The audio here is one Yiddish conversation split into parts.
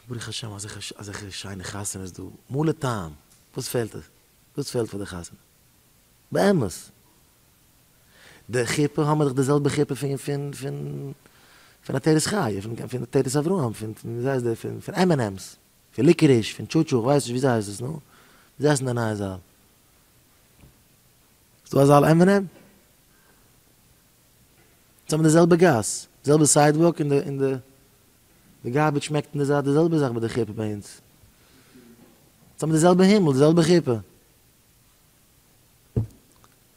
ברוך השם אזעלכע שיינע חתונות דא, מלא טעם, וואס פעלט עס? וואס פעלט פאר די חתונה? באמת! די חופה האמער דאך די זעלבע חופה פון פון פון פון עטרת חיה, פון פון עטרת אברהם, פון פון ווי הייסט די פון פון עם ענד עם'ס, פון ליקעריש, פון טשוטשו, איך ווייס נישט וויאזוי הייסט עס נו? וויאזוי הייסט די נייע זאל? ס'דא א זאל עם ענד עם? אונז האבן די זעלבע גאס, די זעלבע sidewalk און די און די די garbage שמעקט אין די זייט די זעלבע זאך ביי די חופה ביי אונז. אונז האבן די זעלבע הימל, די זעלבע חופה.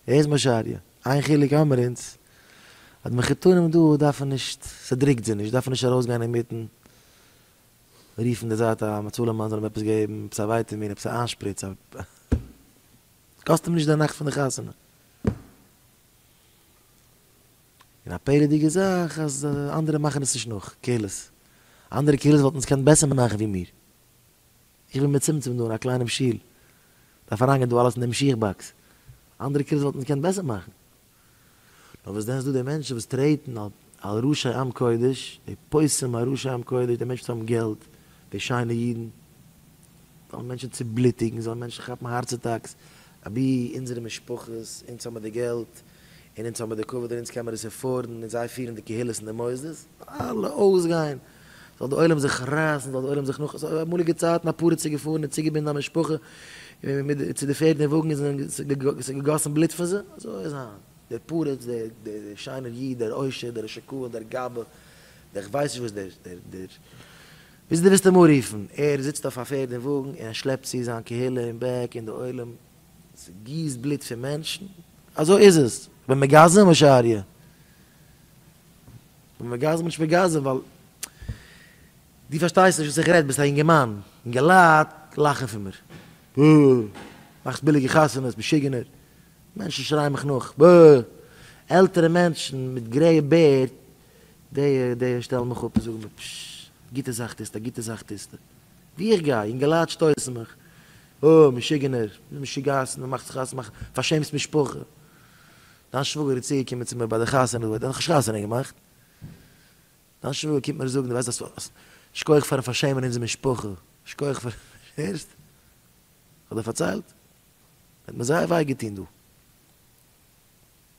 הערסט משה אריה? איין חילוק האמער אונז, אז די מחותנים דא דארפן נישט, ס'דרוקט זיי נישט, דארפן נישט ארויסגיין אינמיטן, רופן די זייט א הצלה מאן זאל אים עפעס געבן, עפעס א ווייטעמין, עפעס א איינשפריץ, א. קאסט אים נישט די נאכט פון די חתונה. און א פלא'דיגע זאך אז אנדערע מאכן עס נישט נאך, קהילות. אנדערע קהילות וואלטן עס געקענט בעסער מאכן ווי מיר. איך בין מצומצם דא אין א קליינעם שול, דארף אריינגיין דא אלעס אין דעם שיך box. אנדערע קהילות וואלטן עס געקענט בעסער מאכן. נאר וואס דען איז דא די מענטשן וואס טרעטן על ראשי עם קודש, די פוסעים על ראשי עם קודש, די מענטשן וואס האבן געלט, די שיינע אידן, זאלן מענטשן צובלוטיגן, זאלן מענטשן כאפן heart attacks, אבי אונזערע משפחות, אונז האמיר די געלט, און אונז האמיר די כבוד און אונז קען מיר עס afford ן, און זיי פירן די קהילות און די מוסדות, אלע אויסגיין, זאל די עולם זיך רייסן, זאל די עולם זיך נאך, אזוי אמאליגע צייטן א פריץ איז געפארן און צוגעבינדן א משפחה מיט צו די פערד און וואגן און ס'איז געגאסן בלוט פון זיי, אזוי איז היינט, דער פריץ, דער דער שיינער איד, דער עושר, דער ראש הקהל, דער גבאי, דער כ'ווייס נישט וואס, דער דער דער, וויאזוי דו ווילסט אים אנרופן, ער זיצט אויף א פערד און וואגן און ער שלעפט צו זיין קהילה אין back און די עולם ס'גיסט בלוט פון מענטשן, אזוי איז עס, כ'בין מגזם משה אריה? כ'בין מגזם נישט מגזם ווייל דו פארשטייסט נישט וואס איך רעד, ביסט א אינגערמאן, אינגעלייט לאכן פון מיר, אה, מאכסט ביליגע חתונות, משוגענער, מענטשן שרייען מיך נאך, בע, עלטערע מענטשן מיט גרעיע בערד, די די שטעלן מיך אפ און זאגן מיר, פשש, גוטע זאך טוסטו, א גוטע זאך טוסטו. ווי איך גיי, אינגעלייט שטויסן מיך, אה, משוגענער, משוגעת'ן, דו מאכסט חתונה, פארשעמסט משפחה. דיין שוואגער איז צוגעקומען צו מיר ביי די חתונה, דא האט ער נאכנישט חתונה געמאכט. דיין שוואגער קומט מיר זאגן, דו ווייסט אז, שכוח פארן פארשעמען אונזער משפחה, שכוח פאר, הערסט? כ'האב דיר פארציילט? האט מיר זייער וויי געטון דא.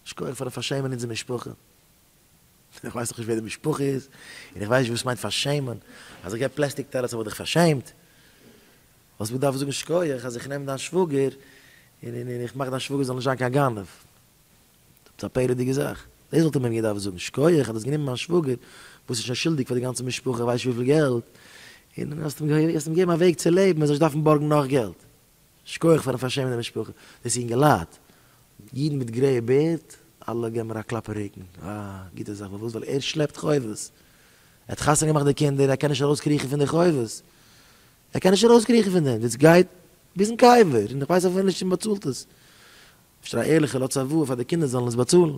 שכוח פארן פארשעמען אונזער משפחה. איך ווייס נאכנישט ווער די משפחה איז, און איך ווייס נישט וואס מיינט פארשעמען. אז איך געב פלעסטיק טעלערס האב איך דיך פארשעמט? וואלסט מיר געדארפט זאגן שכוח אז איך נעם דיין שוואגער און און איך מאך דיין שוואגער זאל נישט זיין קיין גנב. דאס איז א פלא'דיגע זאך. דאס וואלט ער מיר געדארפט זאגן, שכוח אז דו האסט גענומען מיין שוואגער וואס איז שוין שולדיג פאר די גאנצע משפחה איך ווייס נישט וויפיל געלט, און האסט אים געגעבן א וועג צו לעבן ער זאל נישט דארפן בארגן נאך געלט. שכוח פארן פארשעמען די משפחה. דאס איז אינגעלייט. אידן מיט גרעיע בערד, אלע געבן מיר א קלאפ אין רוקן. אה, גוטע זאך. פארוואס? ווייל ער שלעפט חובות. ער האט חתונה געמאכט די קינדער, ער קען נישט ארויסקריכן פון די חובות. ער קען נישט ארויסקריכן פון דעם. דאס גייט ביזן קבר, און איך ווייס אפילו נישט צו מען באצאלט עס. אפשר א ערליכער לאזט צוואה פאר די קינדער זאלן עס באצאלן.